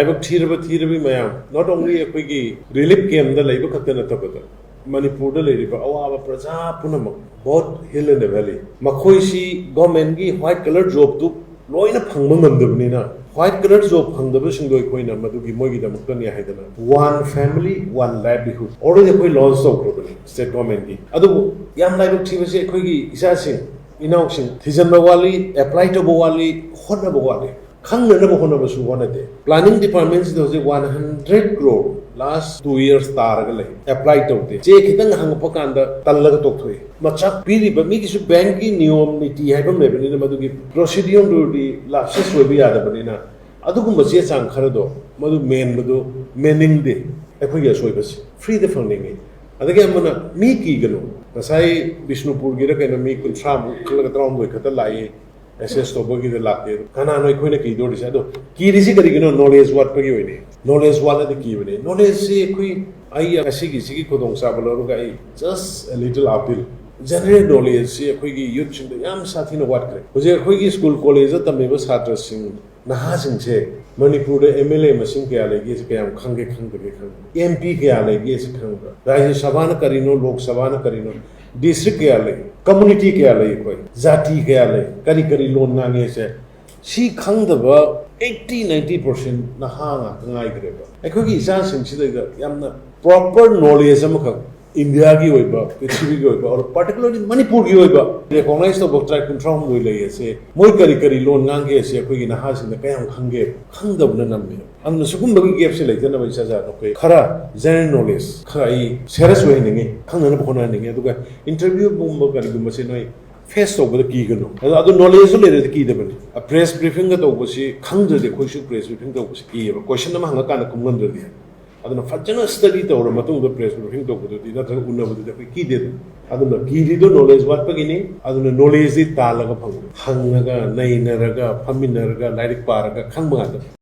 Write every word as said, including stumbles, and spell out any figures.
ꯂꯥꯏꯕꯛ ꯊꯤꯔꯕ ꯊꯤꯔꯕꯤ ꯃꯌꯥꯝ, not only ꯑꯩꯈꯣꯏꯒꯤ ꯔꯤꯂꯤꯐ ꯀꯦꯝꯗ ꯂꯩꯕ ꯈꯛꯇ ꯅꯠꯇꯕꯗ, ꯃꯅꯤꯄꯨꯔꯗ ꯂꯩꯔꯤꯕ ꯑꯋꯥꯕ ꯄ꯭ꯔꯖꯥ ꯄꯨꯝꯅꯃꯛ, both hill and the valley, ꯃꯈꯣꯏꯁꯤ ꯒꯣꯔꯃꯦꯟꯒꯤ ꯋꯥꯏꯠ ꯀꯂꯔ ꯖꯣꯕꯇꯨ ꯂꯣꯏꯅ ꯐꯪꯕ ꯉꯝꯗꯕꯅꯤꯅ, ꯋꯥꯏꯠ ꯀꯂꯔ ꯖꯣꯕ ꯐꯪꯗꯕꯁꯤꯡꯗꯣ ꯑꯩꯈꯣꯏꯅ ꯃꯗꯨꯒꯤ ꯃꯣꯏꯒꯤꯗꯃꯛꯇꯅꯤ ꯍꯥꯏꯗꯅ One Family One Livelihood already ꯑꯩꯈꯣꯏ ꯂꯣꯟꯆ ꯇꯧꯈ꯭ꯔꯕꯅꯤ ꯁ꯭ꯇꯦꯠ ꯒꯣꯔꯃꯦꯟꯒꯤ꯫ ꯑꯗꯨꯕꯨ ꯌꯥꯝ ꯂꯥꯏꯕꯛ ꯊꯤꯕꯁꯦ, ꯑꯩꯈꯣꯏꯒꯤ ꯏꯆꯥꯁꯤꯡ ꯏꯅꯥꯎꯁꯤꯡ ꯊꯤꯖꯤꯟꯕ ꯋꯥꯠꯂꯤ, ꯑꯦꯄ꯭ꯂꯥꯏ ꯇꯧꯕ ꯋꯥꯠꯂꯤ, ꯍꯣꯠꯅꯕ ꯋꯥꯠꯂꯤ꯫ ꯈꯪꯅꯅꯕ ꯍꯣꯠꯅꯕꯁꯨ ꯍꯣꯠꯅꯗꯦ꯫ ꯄ꯭ꯂꯥꯅꯤꯡ ꯗꯤꯄꯥꯔꯠꯃꯦꯟꯁꯤꯗ ꯍꯧꯖꯤꯛ one hundred crore last two years ꯇꯥꯔꯒ ꯂꯩ, ꯑꯦꯄ꯭ꯂꯥꯏ ꯇꯧꯗꯦ꯫ ꯆꯦ ꯈꯤꯇꯪ ꯍꯪꯉꯛꯄ ꯀꯥꯟꯗ ꯇꯜꯂꯒ ꯇꯣꯛꯊꯣꯛꯏ꯫ ꯃꯆꯥꯛ ꯄꯤꯔꯤꯕ ꯃꯤꯒꯤꯁꯨ ꯕꯦꯡꯀꯤ ꯅꯤꯌꯣꯝ ꯅꯤꯇꯤ ꯍꯥꯏꯕ ꯑꯃ ꯂꯩꯕꯅꯤꯅ, ꯃꯗꯨꯒꯤ ꯄ꯭ꯔꯣꯁꯤꯗ꯭ꯌꯨꯔꯗꯨꯗꯤ ꯂꯥꯞꯁꯦꯁ ꯑꯣꯏꯕ ꯌꯥꯗꯕꯅꯤꯅ, ꯑꯗꯨꯒꯨꯝꯕ ꯆꯦ ꯆꯥꯡ ꯈꯔꯗꯣ ꯃꯗꯨ ꯃꯦꯟꯕꯗꯨ ꯃꯦꯟꯅꯤꯡꯗꯦ꯫ ꯑꯩꯈꯣꯏꯒꯤ ꯑꯁꯣꯏꯕꯁꯤ ꯐ꯭ꯔꯤꯗ ꯐꯪꯅꯤꯡꯉꯤ꯫ ꯑꯗꯒꯤ ꯑꯃꯅ, ꯃꯤ ꯀꯤꯒꯅꯨ꯫ ꯉꯁꯥꯏ ꯕꯤꯁꯅꯨꯄꯨꯔꯒꯤꯔ ꯀꯩꯅꯣ ꯃꯤ ꯀꯨꯟꯊ꯭ꯔꯥꯃꯨꯛ ꯈꯜꯂꯒ ꯇꯔꯥꯍꯨꯝꯗꯣꯏ ꯈꯛꯇ ꯂꯥꯛꯏ꯫ ꯑꯦꯁꯦꯁ ꯇꯧꯕꯒꯤꯗ ꯂꯥꯛꯇꯦ꯫ ꯑꯗꯣ ꯀꯅꯥꯅꯣ ꯑꯩꯈꯣꯏꯅ ꯀꯤꯗꯣꯔꯤꯁꯦ? ꯑꯗꯣ ꯀꯤꯔꯤꯁꯤ ꯀꯔꯤꯒꯤꯅꯣ? ꯅꯣꯂꯦꯖ ꯋꯥꯠꯄꯒꯤ ꯑꯣꯏꯅꯤ꯫ ꯅꯣꯂꯦꯖ ꯋꯥꯠꯂꯗꯤ ꯀꯤꯕꯅꯤ꯫ ꯅꯣꯂꯦꯖꯁꯤ ꯑꯩꯈꯣꯏ, ꯑꯩ ꯉꯁꯤꯒꯤ ꯁꯤꯒꯤ ꯈꯨꯗꯣꯡꯆꯥꯕ ꯂꯧꯔꯒ ꯑꯩ just a little appeal, general ꯅꯣꯂꯦꯖꯁꯤ ꯑꯩꯈꯣꯏꯒꯤ ꯌꯨꯠꯁꯤꯡꯗ ꯌꯥꯝ ꯁꯥꯊꯤꯅ ꯋꯥꯠꯈ꯭ꯔꯦ꯫ ꯍꯧꯖꯤꯛ ꯑꯩꯈꯣꯏꯒꯤ ꯁ꯭ꯀꯨꯜ ꯀꯣꯂꯦꯖꯇ ꯇꯝꯃꯤꯕ ꯁꯥꯇ꯭ꯔꯁꯤꯡ, ꯅꯍꯥꯁꯤꯡꯁꯦ ꯃꯅꯤꯄꯨꯔꯗ ꯑꯦꯝ ꯑꯦꯜ ꯑꯦ ꯃꯁꯤꯡ ꯀꯌꯥ ꯂꯩꯒꯦꯁꯦ ꯀꯌꯥꯝ ꯈꯪꯒꯦ ꯈꯪꯗꯒꯦ ꯈꯪꯕ꯭ꯔꯥ? ꯑꯦꯝ ꯄꯤ ꯀꯌꯥ ꯂꯩꯒꯦꯁꯦ ꯈꯪꯕ꯭ꯔꯥ? ꯔꯥꯖ꯭ꯌ ꯁꯚꯥꯅ ꯀꯔꯤꯅꯣ, ꯂꯣꯛ ꯁꯚꯥꯅ ꯀꯔꯤꯅꯣ, ꯗꯤꯁꯇ꯭ꯔꯤꯛ ꯀꯌꯥ ꯂꯩ, ꯀꯝꯃꯨꯅꯤꯇꯤ ꯀꯌꯥ ꯂꯩ, ꯑꯩꯈꯣꯏ ꯖꯥꯇꯤ ꯀꯌꯥ ꯂꯩ, ꯀꯔꯤ ꯀꯔꯤ ꯂꯣꯟ ꯉꯥꯡꯉꯦꯁꯦ, ꯁꯤ ꯈꯪꯗꯕ eighty ninety percent ꯅꯍꯥ ꯉꯥꯛꯇ ꯉꯥꯏꯈ꯭ꯔꯦꯕ꯫ ꯑꯩꯈꯣꯏꯒꯤ ꯏꯆꯥꯁꯤꯡꯁꯤꯗꯩꯗ ꯌꯥꯝꯅ ꯄ꯭ꯔꯣꯄꯔ ꯅꯣꯂꯦꯖ ꯑꯃꯈꯛ, ꯏꯟꯗꯤꯌꯥꯒꯤ ꯑꯣꯏꯕ, ꯄ꯭ꯔꯤꯊꯤꯕꯤꯒꯤ ꯑꯣꯏꯕ, ꯑꯣꯔ ꯄꯥꯔꯇꯤꯀꯨꯂꯔꯂꯤ ꯃꯅꯤꯄꯨꯔꯒꯤ ꯑꯣꯏꯕ ꯔꯤꯀꯣꯛꯅꯥꯏꯖ ꯇꯧꯕ ꯇ꯭ꯔꯥꯏꯕ ꯀꯨꯟꯊ꯭ꯔꯥ ꯍꯨꯝꯗꯣꯏ ꯂꯩ ꯑꯁꯦ, ꯃꯣꯏ ꯀꯔꯤ ꯀꯔꯤ ꯂꯣꯟ ꯉꯥꯡꯒꯦ ꯑꯁꯦ ꯑꯩꯈꯣꯏꯒꯤ ꯅꯍꯥꯁꯤꯡꯗ ꯀꯌꯥꯝ ꯈꯪꯒꯦ? ꯈꯪꯗꯕꯅ ꯅꯝꯃꯦ꯫ ꯑꯗꯨꯅ ꯁꯤꯒꯨꯝꯕꯒꯤ ꯒꯦꯞꯁꯦ ꯂꯩꯇꯅꯕ ꯏꯆꯥ ꯏꯆꯥ ꯑꯩꯈꯣꯏ ꯈꯔ ꯖꯦꯅꯔꯦꯜ ꯅꯣꯂꯦꯖ ꯈꯔ ꯑꯩ ꯁꯦꯔꯤꯌꯁ ꯑꯣꯏꯍꯟꯅꯤꯡꯉꯤ, ꯈꯪꯅꯅꯕ ꯍꯣꯠꯅꯍꯟꯅꯤꯡꯉꯤ꯫ ꯑꯗꯨꯒ ꯏꯟꯇꯔꯚ꯭ꯌꯨꯒꯨꯝꯕ ꯀꯔꯤꯒꯨꯝꯕꯁꯦ ꯅꯣꯏ ꯐꯦꯁ ꯇꯧꯕꯗ ꯀꯤꯒꯅꯨ꯫ ꯑꯗꯣ ꯑꯗꯨ ꯅꯣꯂꯦꯖꯁꯨ ꯂꯩꯔꯗꯤ ꯀꯤꯗꯕꯅꯤ꯫ ꯄ꯭ꯔꯦꯁ ꯕ꯭ꯔꯤꯐꯤꯡꯒ ꯇꯧꯕꯁꯤ ꯈꯪꯗ꯭ꯔꯗꯤ ꯑꯩꯈꯣꯏꯁꯨ ꯄ꯭ꯔꯦꯁ ꯕ꯭ꯔꯤꯐꯤꯡ ꯇꯧꯕꯁꯤ ꯀꯤꯌꯦꯕ, ꯀꯣꯏꯁꯟ ꯑꯃ ꯍꯪꯉꯀꯥꯟꯗ ꯈꯨꯝꯉꯝꯗ꯭ꯔꯗꯤ꯫ ꯑꯗꯨꯅ ꯐꯖꯅ ꯁ꯭ꯇꯗꯤ ꯇꯧꯔ ꯃꯇꯨꯡꯗ ꯄ꯭ꯔꯦꯁ ꯕ꯭ꯔꯤꯐꯤꯡ ꯇꯧꯕꯗꯨꯗꯤ ꯅꯠꯇ꯭ꯔꯒ ꯎꯅꯕꯗꯨꯗꯤ ꯑꯩꯈꯣꯏ ꯀꯤꯗꯦꯗꯅ꯫ ꯑꯗꯨꯅ ꯀꯤꯔꯤꯗꯣ ꯅꯣꯂꯦꯖ ꯋꯥꯠꯄꯒꯤꯅꯤ꯫ ꯑꯗꯨꯅ ꯅꯣꯂꯦꯖꯇꯤ ꯇꯥꯜꯂꯒ ꯐꯪꯕꯅꯤ꯫ ꯍꯪꯉꯒ, ꯅꯩꯅꯔꯒ, ꯐꯝꯃꯤꯟꯅꯔꯒ, ꯂꯥꯏꯔꯤꯛ ꯄꯥꯔꯒ ꯈꯪꯕ ꯉꯥꯛꯇꯅꯤ꯫